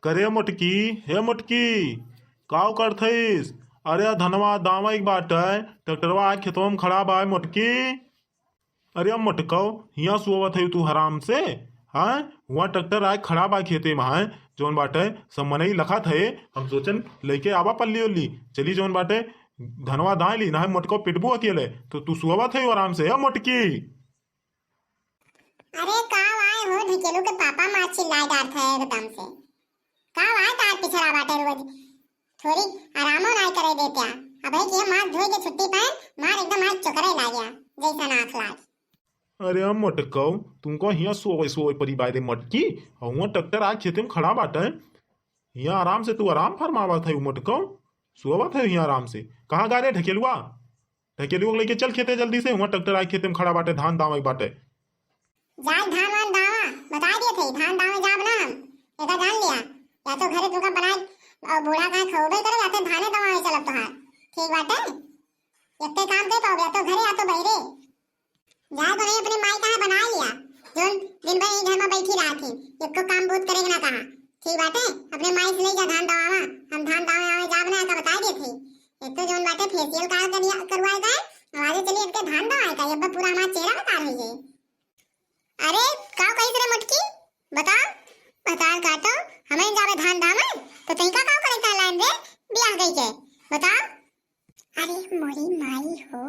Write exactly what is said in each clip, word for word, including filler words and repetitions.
अरे मोटकी, हे मोटकी, काव करत हईस? अरे धनवा दावइ के बाटइ, ट्रैक्टरवा आज खेतवा में खड़ा बाय मोटकी। अरे मोटकव, हियाँ सोवत हइउ तू हराम से, हाँ? हुआँ ट्रैक्टर आय खड़ा बाय खेते में, हाँ? जौन बाटइ सब मनई लखत हए, हम सोचन लइके आवा पल्ली उल्ली, चली जौन बाटइ धनवा दाइ ली, नाहीं मोटकव पिटबू अकेले, तो तू सोवत हइउ आराम से, ए मोटकी। अरे का आय हो ढकेलू के पापा, मार चिल्लाए डारत है एकदम से। का आय तार पिछड़ा बाटे रोज, थोड़ी आरामो नाय करे देत्या। अबे के मार धोए के छुट्टी पाए, मार एकदम आज चोकरे लाग्या, जैसा नाक लाग। अरे मोटकव, तुमको हियाँ सोवइ सोवइ परी बाय रे मोटकी, हुआँ ट्रैक्टर आय खेते में खड़ा बाटइ, हियाँ आराम से तू आराम फरमावत हइउ मोटकव, सोवत हइउ हियाँ आराम से। कहाँ गा रे ढकेलुआ? ढकेलुआ के लइके चल खेते जल्दी से, हुआँ ट्रैक्टर आय खेते में खड़ा बाटइ, धान दावइ के बाटइ। जाए धान वान दावा, बताइ दिए थे, धान दावे जाब ना हम, एका जान लिया, या तो घरे तुका बनाए और बूढ़ा कहाँ खवबे करे, या तो धाने दवावे चलब तोहार, ठीक बाटे? एकते काम के पाओगे, या तो घरे या तो बहिरे। जाए तो नहीं, अपने माई कहाँ बना लिया, जौन दिन भर यही घर में बैठी रहा थी, एको काम बहुत करे ना कहा, ठीक बाटे? अपने माई से ले जा धान दवावा, हम धान दवावे आवे जाब ना, एका बताइ दिए थे। एक तो जौन बाटे फेशियल का करिया करवाए का है, आवाजे चली एकते धान दवाए का, ये अब पूरा हमारा चेहरा बेकार हो जाए। अरे, का कहिस रे मोटकी? बता, भतार काटो, हमें जावे धान दावे, तो तई का काव करे का लाइन रे, बियाह गई के, बता। अरे मोरी माई हो,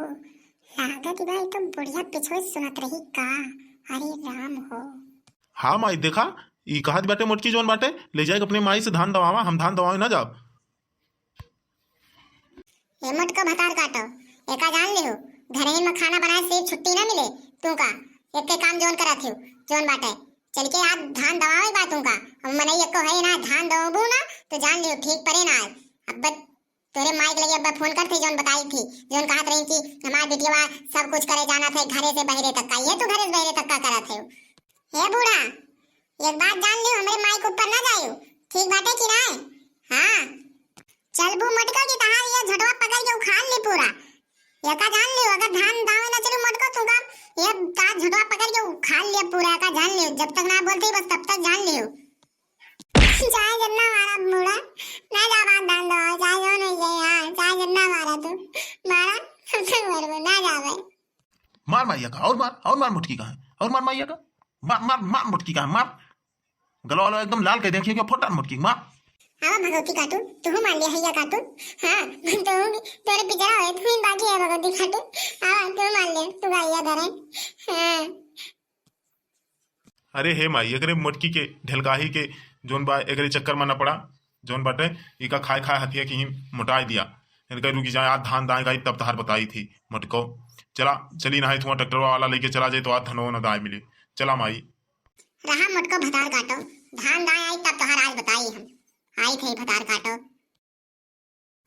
लागत बा ई तो बुढ़िया पिछवे सुनत रही का। अरे राम हो। हाँ माई, देखा, ई कहत बाटे मोटकी जौन बाटे, ले जाए अपने माई से धान दवावा, हम धान दवावे ना जाब। ए मोटको भतार काटो, एका जान लिहु, घरे में खाना बनाए से छुट्टी ना मिले तुमका। एक के काम जौन करत हिउ, जौन बाटे, चल के आज धान दवावे बा तुमका। हम मनई एको है ना, धान दवाबू ना तो जान लिहु ठीक परे ना आए। अब तोरे माई के लगे अब्बा फोन करत ही, जौन बताई थी, जौन कहत रही कि हमार बिटिया सब कुछ करे जानत है, घरे से बहरे तक का, ये तू घरे से बहरे तक का करत है? हे बूढ़ा, एक बात जान लियो, हमरे माई के ऊपर ना जायो, ठीक बाटे कि नाय? हाँ, चलबू मटका की तहार ये झोटवा पकड़ के उखाड़ ली पूरा। एका जान लियो, अगर धान दावे ना चलू मटका तू का, ये का झोटवा पकड़ के उखाड़ लिया पूरा, एका जान लियो, जब तक ना बोलते बस तब तक जान लियो। चाहे जन्ना मारा बूढ़ा, ना जाबा धान दवा, चाहे जौन हो जाए, हाँ, चाहे जन्ना मारा तू, मारा, हम तो मरबो, ना जाबे। मार मारिया का, और मार, और मार मोटकी का है, और मार मारिया का, मार, मार, मार मोटकी का है, मार। गला वाला एकदम लाल कर दे, क्योंकि फोटा मोटकी, मार। आवा भगवती काटू, तू मार लिया हैया काटू। हाँ, तू भी, तोरे पिजरा होए, तू ही बाकी है भगवती काटू। आवा, तू मार ले, तू गाइया धरे। हाँ। अरे हे माई, एकरे मोटकी के, ढेलकाही के, जौन बा, एकरे चक्कर में न पड़ा, जौन बाटे, इका खाए खाए हथिया की ही मोटाई दिया। इनका रुकी जाए, आज धान दाए गाई, तब तहार बताई थी, मोटको। चला, चली नहाई, थुआ ट्रैक्टरवा वाला लेके चला जाए, तो आज धनवा न दाए मिले। चला माई। रहा मोटको भतार काटो, धान दाए आई, तब तहार आज बताई हम। आई थे भतार काटो।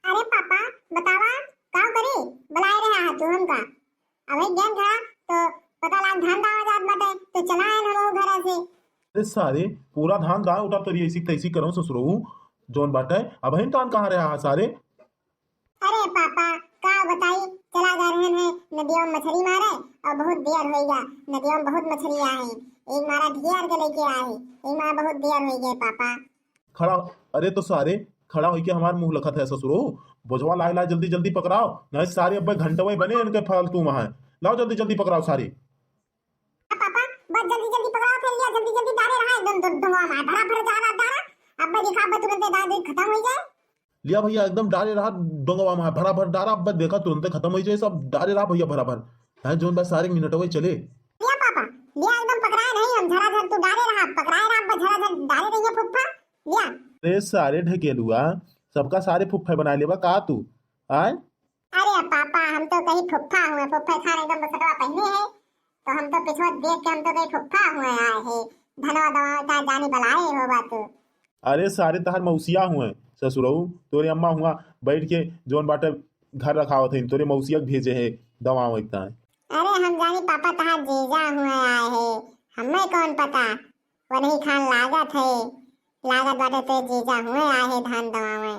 अरे पापा, बतावा, का करी? बुलाए रहे हा तू हमका। अबे गेन था, तो पता लाग धान दावा जात बाटे, तो चला आए हम घर से। अरे सारे, पूरा धान दाए उठा तोरी ऐसी तैसी करो ससुरो, जौन बाटे, अब हम तान कहाँ रहा हा सारे? अरे पापा, का बताई, चला जा रहे हैं नदियों में मछली मारे और बहुत देर हो गया, नदियों में बहुत मछली आए, एक मारा ढेर के लेके आए, एक मारा बहुत देर हो गए पापा। खड़ा, अरे तो सारे, खड़ा होइके हमार मुंह लखत है ससुरो। बोझवा लाए लाए जल्दी जल्दी पकड़ाओ, नहीं सारे अब्बे घंटवे बने इनके फालतू में है। लाओ जल्दी जल्दी पकड़ाओ सारे। पापा, बस जल्दी जल्दी पकड़ाओ, फिर लिया जल्दी जल्दी डारे रहा, एकदम डो-, डोंगवा में भरा भर जा रहा डारा। अब्बे देखा, अब्बे तुरंते डार दे, खत्म हो जाए। लिया भैया, एकदम डारे रहा डोंगवा में भरा भर डारा, अब्बे देखा तुरंते खत्म हो जाए सब, डारे रहा भैया भरा भर। है जौन बस सारे मिनटवे चले। लिया पापा, लिया एकदम पकड़ाए नहीं, हम झरा झर तू डारे रहा, पकड़ाए रहा, अब्बे झरा झर डारे रहिए फुफ्फा। या। अरे सारे ढकेलुआ, सबका सारे फुफ्फे बना लेबा का तू? आय? अरे पापा, हम तो कहीं फुफ्फा हुए, फुफ्फे खान एकदम बसटवा पहने है, तो हम तो पिछवा देख के हम तो कहीं फुफ्फा हुए आए हैं। धनवा दवा का जानी बलाए हो बा तू। अरे सारे तहार मौसिया हुए, ससुरऊ, तोरे अम्मा हुआ बैठ के जौन बाटे घर रखावत है, तोरे मौसिया के भेजे है दवा वैता। अरे हम जानी पापा तहार जीजा हुए आए हैं, हमें कौन पता। वनही खान लागत है, लागत बाटे ते जीजा हुए आहे धान दवावे।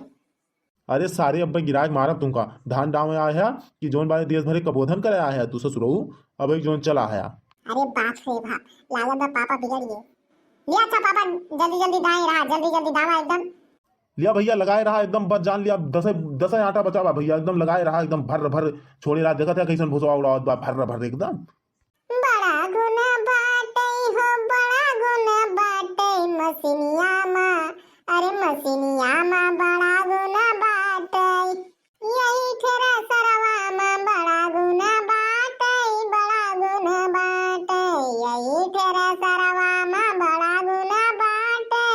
अरे सारे अब्बे गिराए मारब तुमका, धान दावे आया है कि जौन बारे देश भरे कबोधन करे आया है तू ससुरऊ, अबे जौन चला है। अरे बाप रे बाप, लागत बा पापा बिगड़ गए। लिया अच्छा पापा, जल्दी जल्दी दाए रहा, जल्दी जल्दी दावा एकदम। लिया भैया, लगाए रहा एकदम, बस जान लिया, दसे, दसे आटा बचा बा भैया, एकदम लगाए रहा एकदम, भर भर छोड़े रहा। देखत है कैसन भुसवा उड़ावत बा, भर भर एकदम। बड़ा गुण बाटै हो, बड़ा गुण बाटै मसिनिया मा, अरे मसिनिया मा बड़ा गुण बाटै। यही ठेरा सरवा मा बड़ा गुण बाटै, बड़ा गुण बाटै। यही ठेरा सरवा मा बड़ा गुण बाटै।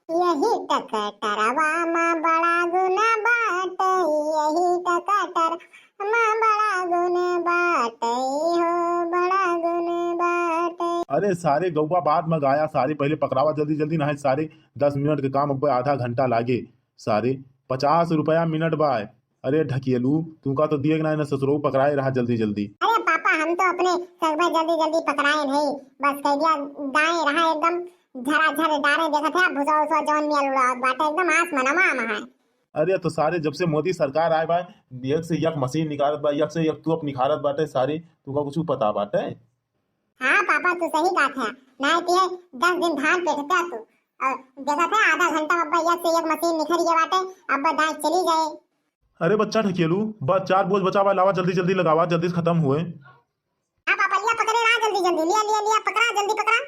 यही टकटरवा मा बड़ा गुण बाटै, यही टकटर मा बड़ा गुण बाटै हो, बड़ा गुण बाटै। अरे सारे गौवा बाद में गाया, सारे पहले पकड़ावा जल्दी जल्दी, ना है सारे दस मिनट के काम अब आधा घंटा लागे। सारे पचास रुपया मिनट बा। अरे ढकेलू, तुमका तो दिए के ना, ना ससुरो पकड़ाए रहा जल्दी जल्दी। अरे पापा, हम तो अपने सगबे जल्दी जल्दी पकड़ाए नहीं, बस कह दिया दाए रहा एकदम झराझर डारे, देखत है भुसा उसवा जौन मियल उड़ावत बाटे एकदम आस मनवा में है। अरे तो सारे जब से मोदी सरकार आए बा, एक से एक मशीन निकारत बा, एक से एक तोप निकारत बाटे सारे, तुमका कुछ पता बाटे? हाँ पापा, तू सही कहत है, नाहीं तो ये दस दिन धान पेटता तू। और देखत है आधा घंटा में अब्बा एक से एक मशीन निखर गया बाटे, अब्बा दाएं चली जाए। अरे बच्चा ढकेलू, बस चार बोझ बचा बा, लावा जल्दी जल्दी लगावा, जल्दी खत्म हुए। हाँ पापा, लिया पकड़े रहा जल्दी जल्दी, लिया लिया लिया पकड़ा, जल्दी पकड़ा।